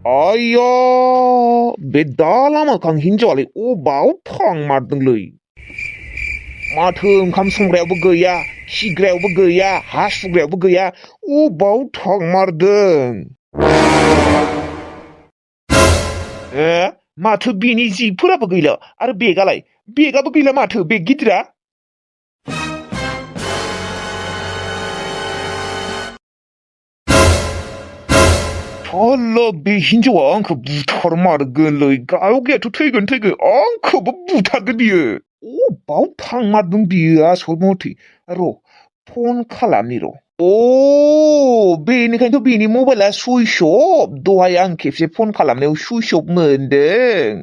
आया बे दा लामाखां हिनजावालाय अबाव थांमारदोंलै माथो ओंखाम संग्रायावबो गैया खिग्रायावबो गैया हासुग्रायावबो गैया अबाव थांमारदों माथो बेनि जिफोराबो गैला आरो बेगाबो गैला माथो बेग गिदिरा Allah बे हिनजावा आंखौ बुथारमारगोनलै गाव गैयाथ' थैगोन आंखौबो बुथारगोन बियो अबाव थांमारदों बियो आसल मथे र' फन खालामनि र' बेनिखायनोथ' बेनि मबाइला सुइच अफ दहाय आं खेबसे फन खालामनायाव सुइच अफ मोनदों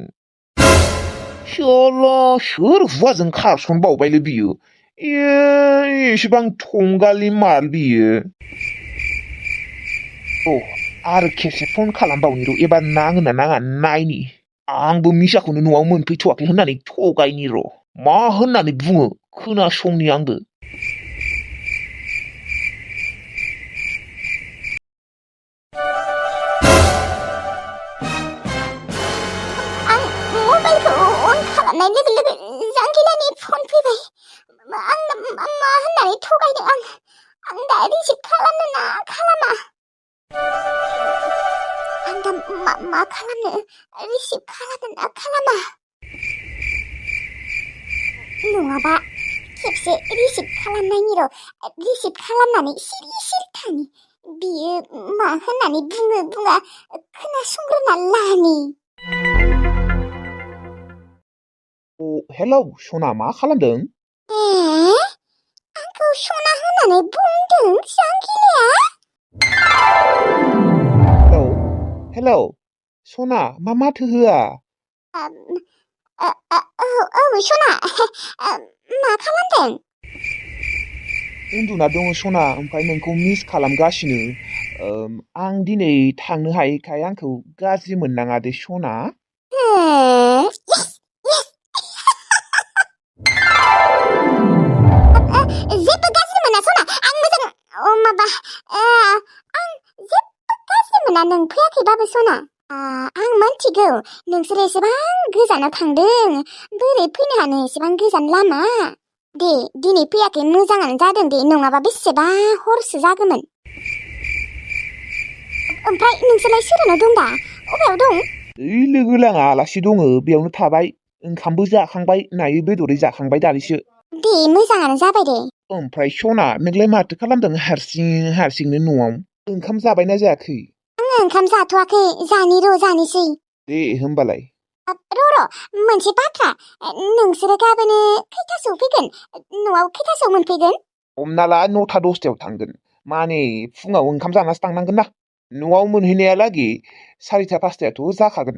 शाला सोर हौवाजों खारसनबावबायलै बियो एसेबां थंगालि माल बियो आरो खेबसे फन खालामबावनि र' एबार नाङोना नाङा नायनि आंबो मिसाखौनो न'आव मोनफैथ'वाखै होननानै थगायनि र' मा होननानै बुङो खोनासंनि आंबो आं मबाइलखौ अन खालामनाय लोगो लोगो जांगिलानि फन फैबाय आंनो मा होननानै थगायदों आं दा रिसिभ खालामनो ना खालामा आं दा मा खालामनो रिसिभ खालामनो ना खालामा नङाबा खेबसे रिसिभ खालामनायनि र' रिसिभ खालामनानै सिरि थानि बियो मा होननानै बुङा खोनासंग्रोना लानि हेलौ सना मा खालामदों आंखौ सना होननानै बुंदों जांगिलाया हेलौ सना मा माथो होआ सना मा खालामदों उन्दुना दङ सना ओमफ्राय नोंखौ मिस खालामगासिनो आं दिनै थांनो हायैखाय आंखौ गाज्रि मोननाङा दे सना जेबो गाज्रि मोना सना आं मोजां माबा आं जेबो गाज्रि मोना नों फैयाखैबाबो सना आं मोनथिगौ नोंसोर एसेबां गोजानाव थांदों बोरै फैनो हानो एसेबां गोजान लामा दे दिनै फैयाखै मोजाङानो जादों दे नङाबा बेसेबा हरसो जागौमोन ओमफ्राय नोंसोरलाय सोरनाव दं दा अबेयाव दं लोगो लाङा आलासि दङ बेयावनो थाबाय ओंखामबो जाखांबाय नायै बेदरै जाखांबाय दानिसो दे मोजाङानो जाबाय दे ओमफ्राय सना नोंलाय माथो खालामदों हारसिंनो न'आव ओंखाम जाबायना जायाखै आङो ओंखाम जाथ'वाखै जानोसै दे होमबालाय र' मोनसे बाथ्रा नोंसोरो गाबोनो खैथासोआव फैगोन न'आव खैथासोआव मोनफैगोन हमना ला 9टा 10टायाव थांगोन माने फुङाव ओंखाम जानासो थांनांगोन ना न'आव मोनहैनायालागै 4टा 5टायाथ' जाखागोन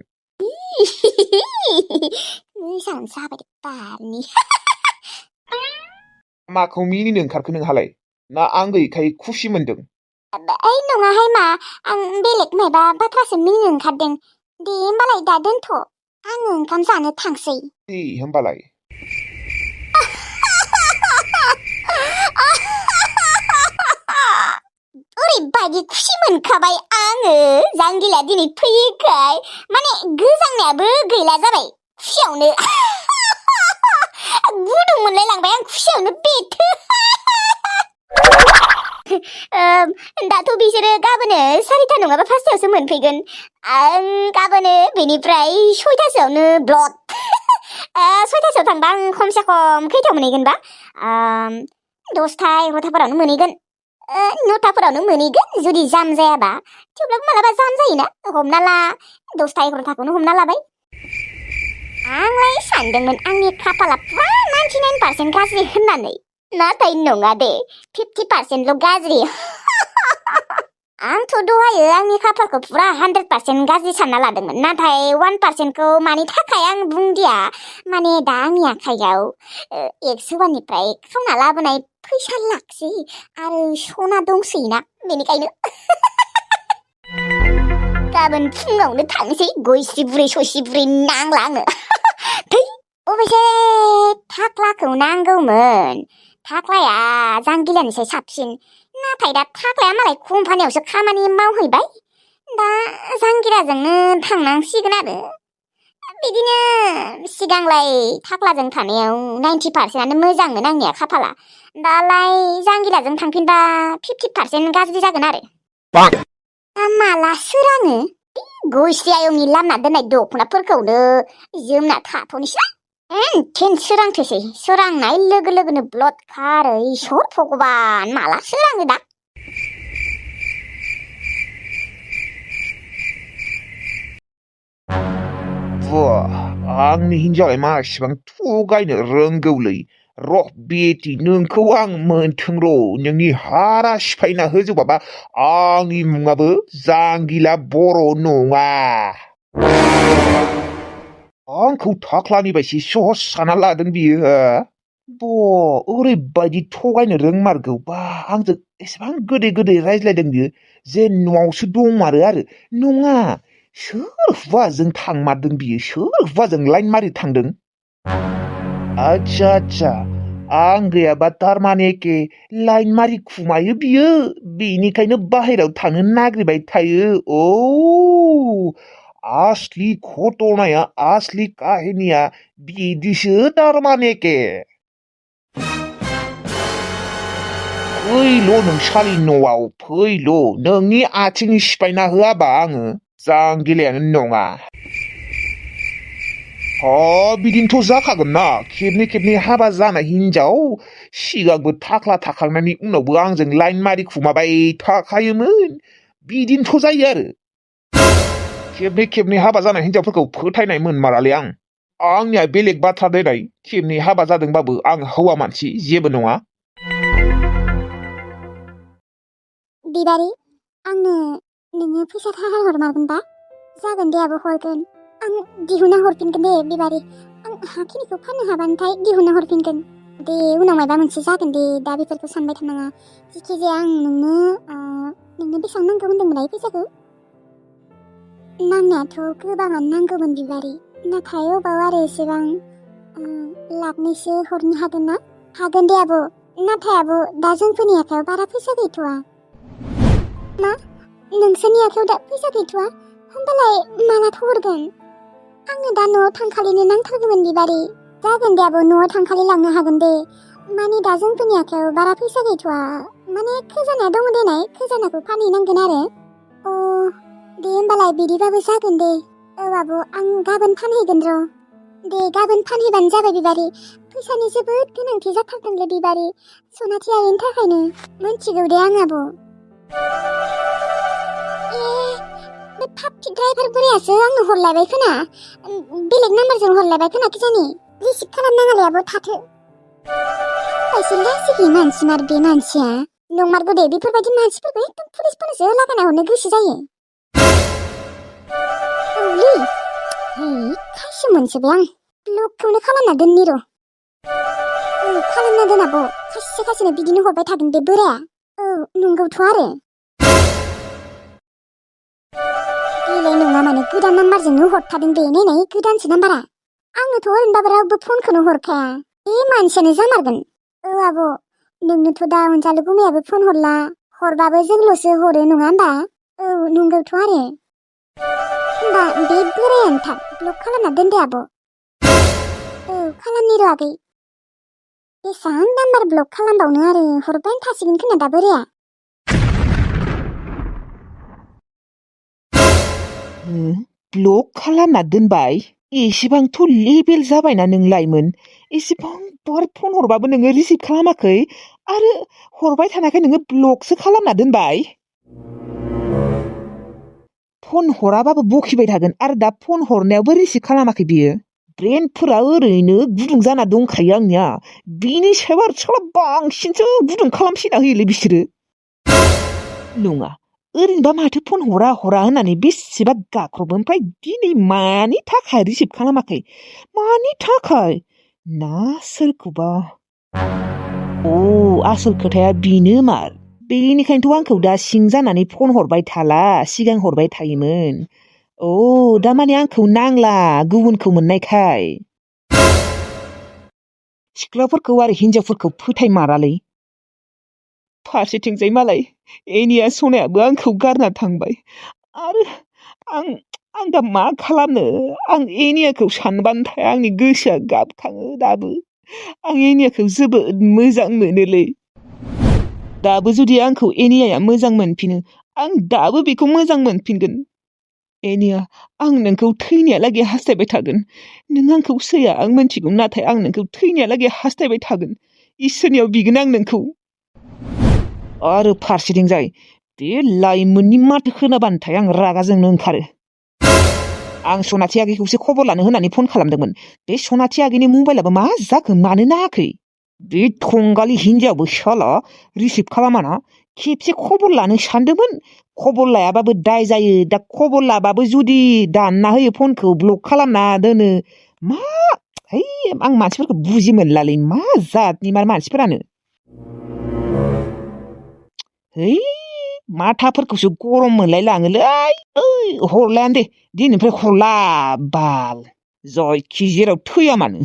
मोजां जाबाय बारनि माखौ मिनिनो ओंखारखो नोंहालाय ना आं गैयैखाय खुसि मोनदों नङाहाय मा आं बेलेग मायबा बाथ्रासो मिनिनो ओंखारदों दे होमबालाय दा दोनथ' आङो ओंखाम जानो थांसै दे होमबालाय ओरैबायदि खुसि मोनखाबाय आङो जांगिला दिनै फैयैखाय माने गोजांनायाबो गैला जाबाय खुसियावनो गुदुं मोनलाय लांबाय आं खुसियावनो बेथो दाथ' बिसोरो गाबोनो 4टा नङाबा 5टायावसो मोनफैगोन आं गाबोनो बेनिफ्राय 6टासोआवनो ब्लड 6टासोआव थांबा आं खमसे खम खैटायाव मोनहैगोनबा 10टा 11टाफोरावनो मोनहैगोन 9टाफोरावनो मोनहैगोन जुदि जाम जायाबा थेवब्लाबो मालाबा जाम जायोना हमना ला 10टा 11टाखौनो हमना लाबाय आंलाय सानदोंमोन आंनि खाफाला पुरा 99% गाज्रि होननानै नाथाय नङा दे 50%ल' गाज्रि आंथ' दहायो आंनि खाफालखौ पुरा 100% गाज्रि सानना लादोंमोन नाथाय 1%खौ मानि थाखाय आं बुंदिया माने दा आंनि आखायाव 101निफ्राय खावना लाबोनाय फैसा लाखसै आरो सना दंसैना बेनिखायनो गाबोन फुङावनो थांसै गयसि बुरै ससि बुरै नांला आंनो अबेसे थाख्लाखौ नांगौमोन थाख्लाया जांगिलानिसाय साबसिन नाथाय दा थाख्लाया मालाय कम्पानियावसो खामानि मावहैबाय दा जांगिलाजोंनो थांनांसिगोन आरो बिदिनो सिगांलाय थाख्लाजों थानायाव 90%आनो मोजांमोन आंनिया खाफाला दालाय जांगिलाजों थांफिनबा 50% गाज्रि जागोन आरो दा माला सोराङो गुस्थियायंनि लामना दोननाय दख'नाफोरखौनो जोमना थाथ'नोसै थेन सोरांथोसै सोरांनाय लोगो लोगोनो ब्लड खारो इसोर भगबान माला सोराङो दा आंनि हिन्जावलाय मा इसिबां थगायनो रोंगौलै र' बेटि नोंखौ आं मोनथों र' नोंनि हारा सिफायना होजोबाबा आंनि मुङाबो जांगिला बर' नङा आंखौ थाख्लानि बायदि सहस साना लादों बियो ओरैबायदि थगायनो रोंमारगौ बा आंजों एसेबां गोदै गोदै रायज्लायदों बियो जे न'आवसो दंमारो आरो नङा सोर हौवाजों थांमारदों बियो सोर हौवाजों लाइन मारि थांदों आच्छा आं गैयाबा थारमाने के लाइन मारि खुमायो बियो बेनिखायनो बाहेरायाव थांनो नागिरबाय थायो आसलि घटनाया आसलि काहिनिया बिदिसो थारमाने के फैल' नोंसानि न'आव फैल' नोंनि आथिं सिफायना होआबा आङो जांगिलायानो नङा बिदिनोथ' जाखागोन ना खेबनै हाबा जानाय हिनजाव सिगांबो थाख्ला थाखांनायनि उनावबो आंजों लाइन मारि खुमाबाय थाखायोमोन बिदिनोथ' जायो आरो खेबनै हाबा जानाय हिनजावफोरखौ फोथायनाय मोनमारालै आंनिया बेलेग बाथ्रा देनाय खेबनै हाबा जादोंबाबो आं हौवा मानसि जेबो नङा बिबारि आंनो नोङो फैसा थाखा हरमारगोनबा जागोन दे आब' हरगोन आं दिहुनना हरफिनगोन दे बिबारि आं हाखिनिखौ फाननो हाबानोथाय दिहुनना हरफिनगोन दे उनाव माबा मोनसे जागोन दे दा बेफोरखौ सानबाय थानाङा जिखिजाया आं नोंनो बेसेबां नांगौ होनदोंमोनलाय फैसाखौ नांनायाथ' गोबाङानो नांगौमोन बिबारि नाथाय अबाव आरो एसेबां लाखनैसो हरनो हागोन ना हागोन दे आब' नाथाय आब' दा जोंफोरनि आखायाव बारा फैसा गैथ'वा मा नोंसोरनि आखायाव दा फैसा गैथ'वा होमबालाय मालाथो हरगोन आंनो दा न'आव थांखालिनो नांथारगौमोन बिबारि जागोन दे आब' न'आव थांखालि लांनो हागोन दे माने दा जोंफोरनि आखायाव बारा फैसा गैथ'वा माने खजाना दङ देनाय खजानाखौ फानहैनांगोन आरो दे होमबालाय बिदिबाबो जागोन दे आब' आं गाबोन फानहैगोन र' दे गाबोन फानहैबानो जाबाय बिबारि फैसानि जोबोद गोनांथि जाथारदोंलै बिबारि सनाथि आइनि थाखायनो मोनथिगौ दे आं आब' बे फाफ्थि ड्राइभार बोरायासो आंनो हरलायबाय खोना बेलेग नाम्बारजों हरलायबाय खोना किजानि रिसिभ खालामनाङालै आब' थाथो खायसे लाजिगैयै मानसि मार बे मानसिया नंमारगौ दे बेफोरबायदि मानसिफोरखौ एकदम पुलिसफोरनोसो लागायना हरनो गोसो जायो औलै खायसो मोनसोबाय आं ब्लकखौनो खालामना दोननि र' खालामना दोन आब' खायसेनो बिदिनो हरबाय थागोन बे बोराया नंगौथ' आरो बेलाय नङा माने गोदान नाम्बारजोंनो हरखादों बे नायनाय गोदानसो नाम्बारा आंनोथ' ओरैनोबाबो रावबो फनखौनो हरखाया बे मानसियानो जामारगोन आब' नोंनोथ' दा अनजालु गुमैयाबो फन हरला हरबाबो जोंल'सो हरो नङा होमबा नंगौथ' आरो होमबा बे बोरायानो थाब ब्लक खालामना दोनदो आब' खालामनि र' आगै बेसां नाम्बार ब्लक खालामबावनो आरो हरबाय थासिगोन खोना दा बोराया ब्लक खालामना दोनबाय एसेबांथ' लेबेल जाबायना नोंलायमोन एसेबां बार फन हरबाबो नोङो रिसिभ खालामाखै आरो हरबाय थानायखाय नोङो ब्लकसो खालामना दोनबाय फन हराबाबो बखिबाय थागोन आरो दा फन हरनायावबो रिसिभ खालामाखै बियो ब्रेनफोरा ओरैनो गुदुं जाना दंखायो आंनिया बिनि सायाव आरो साला बांसिनसो गुदुं खालामसिना होयोलै बिसोरो नङा ओरैनोबा माथो फन हरा होननानै बेसेबा गाख्रबो ओमफ्राय दिनै मानि थाखाय रिसिभ खालामाखै मानि थाखाय ना सोरखौबा आसल खोथाया बेनो मार बेनिखायनोथ' आंखौ दा सिं जानानै फन हरबाय थाला सिगां हरबाय थायोमोन दा माने आंखौ नांला गुबुनखौ मोननायखाय सिख्लाफोरखौ आरो हिनजावफोरखौ फोथायमारालै फारसेथिंजाय मालाय एनिया सनायाबो आंखौ गारना थांबाय आरो आं आं दा मा खालामनो आं एनियाखौ सानबानो थाया आंनि गोसोआ गाबखाङो दाबो आं एनियाखौ जोबोद मोजां मोनोलै दाबो जुदि आंखौ एनियाया मोजां मोनफिनो आं दाबो बेखौ मोजां मोनफिनगोन एनिया आं नोंखौ थैनायालागै हास्थायबाय थागोन नों आंखौ सैया आं मिथिगौ नाथाय आं नोंखौ थैनायालागै हास्थायबाय थागोन इसोरनियाव बिगोन आं नोंखौ आरो फारसेथिंजाय बे लाइमोननि माथो खोनाबानो थाय आं रागा जोंनो ओंखारो आं सनाथि आगैखौसो खबर लानो होननानै फन खालामदोंमोन बे सनाथि आगैनि मबाइलाबो मा जाखो मानो नाङाखै बे थंगालि हिन्जावबो साला रिसिभ खालामाना खेबसे खबर लानो सानदोंमोन खबर लायाबाबो दाय जायो दा खबर लाबाबो जुदि दानना होयो फनखौ ब्लक खालामना दोनो मा है आं मानसिफोरखौ बुजि मोनलालै मा जातनि मानसिफोरानो है माथाफोरखौसो गरम मोनलाय लाङोलै ओइ हरलायानो दे दिनैनिफ्राय हरला बाल जायखि जेराव थैया मानो